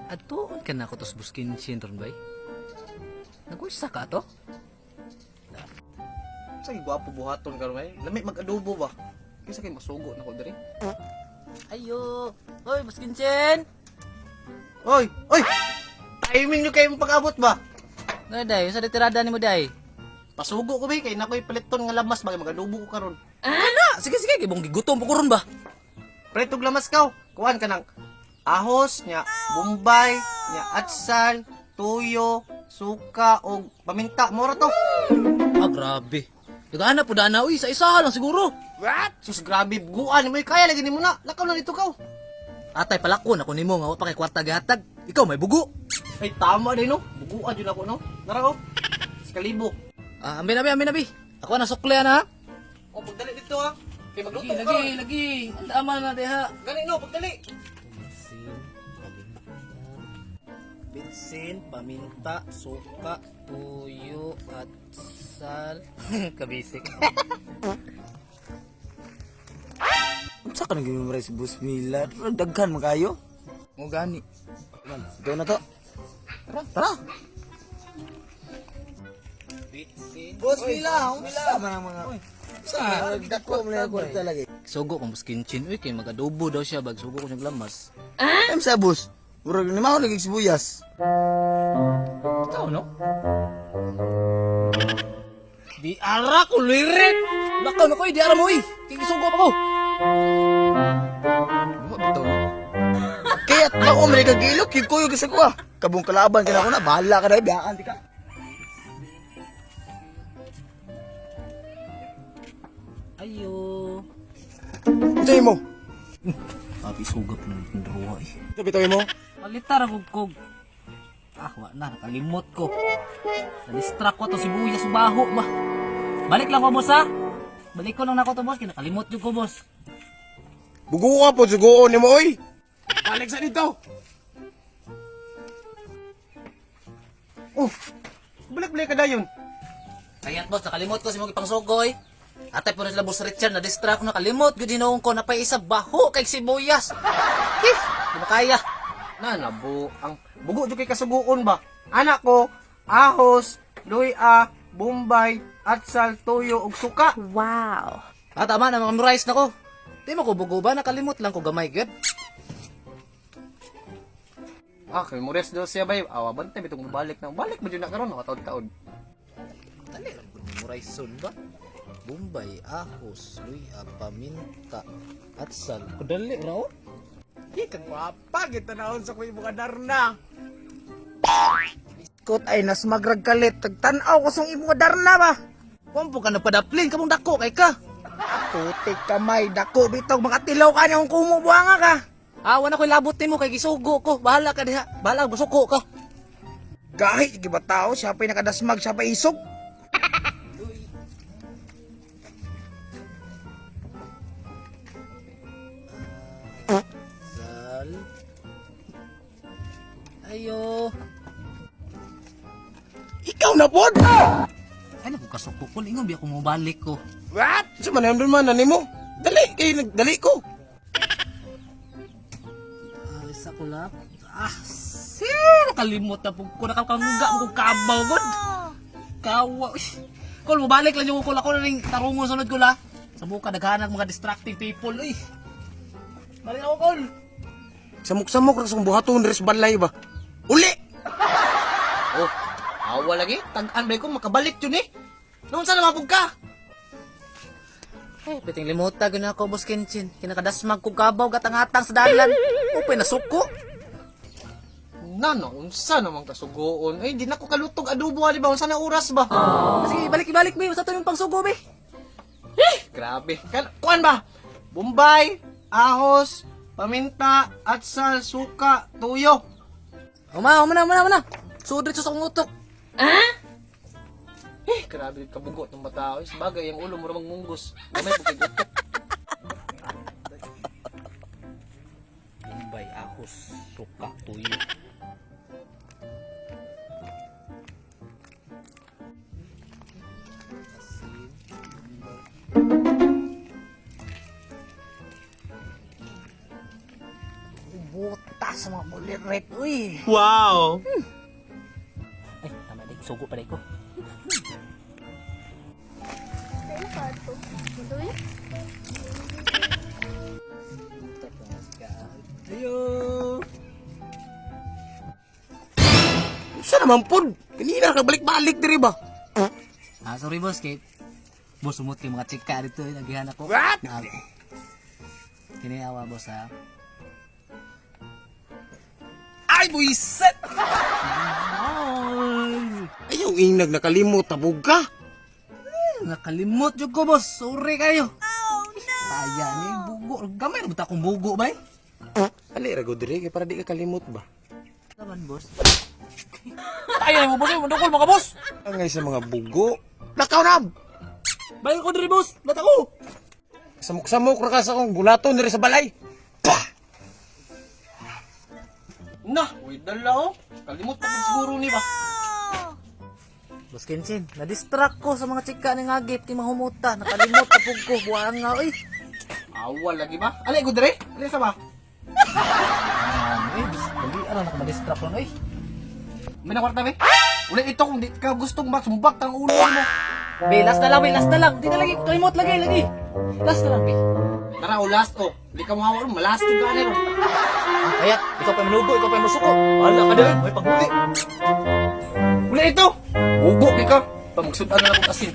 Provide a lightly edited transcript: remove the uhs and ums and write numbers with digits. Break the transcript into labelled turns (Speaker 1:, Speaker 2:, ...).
Speaker 1: Adtuon ka na ako tos buskin ron bay. Nagulsa ka to?
Speaker 2: Sa gwapo buhaton karon ay. Lami mag-adobo ba? Kinsa kay masugo nako diri?
Speaker 1: Ayo. Hoy, Buskinchen.
Speaker 2: Oy, oy. Timing nyo kayo pag-abot ba?
Speaker 1: Ano day? Sa tirada nimo day?
Speaker 2: Pasugo ko ba kay nakoy paliton nga lamas bagay mag-adobo ko karon.
Speaker 1: Ana, sige sige, gibong gigutom po ko ron ba?
Speaker 2: Palit og lamas kaw. Kuan ka ng ahos nya, bombay, nya atsal, tuyo, suka og paminta mo ra to.
Speaker 1: Ah, grabe. Nagana po dana uy, sa isa lang siguro.
Speaker 2: What? Sus grabe buguan mo kaya lagi nimo na. Lakaw na dito kaw.
Speaker 1: Atay palakon ako nimo nga wa pa kay kwarta gihatag. Ikaw may bugo.
Speaker 2: Ay tama din no. Buguan jud ako no. Nara oh. Sa kalibo.
Speaker 1: Ah, ambi na bi, ambi na bi. Ako na sukle ana.
Speaker 2: O pagdali dito ha. Kay magluto
Speaker 1: Lagi,
Speaker 2: ko
Speaker 1: lagi,
Speaker 2: karon.
Speaker 1: lagi. Ang tama na diha.
Speaker 2: Gani no, pagdali.
Speaker 1: Bitsin, paminta, suka, tuyo, at sal. Kabisik.
Speaker 3: Unsa ka nag-memorize, Boss Mila? Daghan man kayo.
Speaker 1: Mo gani.
Speaker 3: Ito na to. Tara, tara.
Speaker 1: Bitsin.
Speaker 3: Boss Mila, unsa man ang mga Sa dako man ako talaga.
Speaker 1: Sugo kong buskinchin. Uy, kay mag-adobo daw siya. Bag sugo ko siyang lamas.
Speaker 3: Em sa boss. Murag ni mao lagi sibuyas.
Speaker 1: Ikaw, no? Di ara ko lirik! Lakaw na ko, eh, di ara mo eh! Kikisugo pa ko!
Speaker 3: Wa bitaw. Kaya mao man kag gilok kuyog sa kuha. Kabong kalaban ka na ako na bahala ka na biyaan di ka.
Speaker 1: Ayo.
Speaker 3: Unsay mo?
Speaker 1: Abi sugap na ng ruwa eh.
Speaker 3: Bitaw mo.
Speaker 1: Palitar ako kog. Ah, wa na, nakalimot ko. Na-distract ko to sibuyas baho ba. Balik lang ko, boss, ha? Balik ko lang nako to, boss. Kinakalimot yung ko, boss.
Speaker 3: Bugo ka po sugoon nimo oy. Balik sa dito.
Speaker 2: Oh. Balik-balik ka dayon.
Speaker 1: Kaya, boss, nakalimot ko si mong ipangsugoy. Atay po na sila, boss Richard, na-distract ko, nakalimot. Gud hinoon ko, napaisa baho kay sibuyas. Eh, di ba kaya?
Speaker 2: Na nabo ang bugo jud kay kasuguon ba. Anak ko, ahos, luya, bombay, atsal, tuyo ug suka.
Speaker 4: Wow.
Speaker 1: Ah, tama na, memorize na ko. Di mo ko bugo ba? Nakalimot lang ko gamay, gud.
Speaker 2: Ah, kay Mores daw siya bay. Awa bantay bitong mobalik na. Balik mo jud na karon taon-taon.
Speaker 1: Dali lang ko memorize soon ba? Bombay, ahos, luya, paminta, atsal. Kudali, raw.
Speaker 3: Di ka gwapa gitanawon sa kuy imong darna. Kot ay nasmagrag kalit tagtan-aw ko sa imong darna ba.
Speaker 1: Kumpo ka nagpadaplin, kamong dako kay ka.
Speaker 3: Putik kamay dako bitog makatilaw ka niyang kumubuanga ka.
Speaker 1: Ah, wala ko'y labot nimo kay gisugo ko. Bahala ka diha. Bahala musuko ka.
Speaker 3: Gahi gi ba tao siya pa'y nakadasmag siya pa'y isog.
Speaker 1: Sal. Ayo.
Speaker 3: Ikaw na pod.
Speaker 1: Ay naku kasuko ko. Ingon biya ko mobalik ko.
Speaker 3: What? Sa man man na nimo. Dali kay nagdali ko.
Speaker 1: Ah, isa ko lang. Ah, si nakalimot na pug ko nakakanguga mo kong kabaw god. Kawa. Uy. Kol mobalik lang yung kol ako na ning tarungon sunod ko la. Sa buka daghanag mga distracting people uy. Balik ako kol.
Speaker 3: Samok-samok ra sa buhaton diri sa balay ba. Uli.
Speaker 2: Oh, awa lagi. Tag-an ba ko makabalik jud ni. Noon sa naman pug ka?
Speaker 1: Eh, piting limuta gyud ako boss Kenshin. Kinakadasmag kog kabaw gatangatang sa dalan. Upay nasuko.
Speaker 2: Na na unsa naman kasugoon. Ay di na ko kalutog adobo ani ba unsa na oras ba?
Speaker 1: Sige, balik ibalik be. Sa to yung pangsugo be.
Speaker 2: Grabe. Kan kuan ba? Bombay, ahos, paminta, atsal, suka, tuyo.
Speaker 1: Uma, uma na, uma na, uma na. Sudrit sa akong utok.
Speaker 2: Eh, grabe kabugo tong bata. Oy, sabagay ang ulo mo ra mangmunggos. Gamay pug kay utok.
Speaker 1: Bombay, ahos, suka, tuyo. Mahumuta sa mga buliret, uy.
Speaker 2: Wow!
Speaker 1: Ay, tama di. Sugo pa di ko.
Speaker 4: Kailan ka ito? Mudoy?
Speaker 1: Ayo.
Speaker 3: Sa naman pod? Kanina ka balik-balik diri ba?
Speaker 1: Ah, sorry boss, kay boss sumot kay mga chika dito, eh, nagihan ako.
Speaker 3: What?
Speaker 1: Ah, kiniawa boss ha. Ay, buiset! Ay,
Speaker 3: Ayaw inag nakalimot tabog ka.
Speaker 1: nakalimot jud ko boss. Sorry kayo. Oh no. Kaya ni bugo. Gamay ra ba ta akong bugo bay?
Speaker 3: Ali ra gud diri kay para di ka kalimot ba.
Speaker 1: Naman boss. Tayo na mo boss, mandukol mga boss.
Speaker 3: Angay sa mga bugo. Lakaw na.
Speaker 1: Balik ko diri boss. Bata ko.
Speaker 3: Samok-samok ra ka sa akong bulaton diri sa balay. Pah!
Speaker 2: Na, wait dala oh. Kalimot pa pud siguro ni ba.
Speaker 1: Boss Kenshin, na-distract ko sa mga chika ni ngagit kay mahumuta. Nakalimot na pug ko. Buang nga oy.
Speaker 2: Awal lagi ba? Ali ko dire. Ali sa ba?
Speaker 1: Ah, eh, dali ano na ma-distract ron oy.
Speaker 2: May nakwarta be. Ulit ito kung di ka gustong masumbak ang ulo mo.
Speaker 1: Be, last na lang, be, last na lang. Di na lagi, kalimot lagi, lagi. Last na lang, be.
Speaker 2: Tara o last oh. Di ka muhawa ron, malast ka ani ron.
Speaker 1: Kaya, ikaw pa manugo, ikaw pa musuko. Wala ka din, may paghuli.
Speaker 2: Ulit ito. Ugo di ka. Pamagsudan na lang kong asin.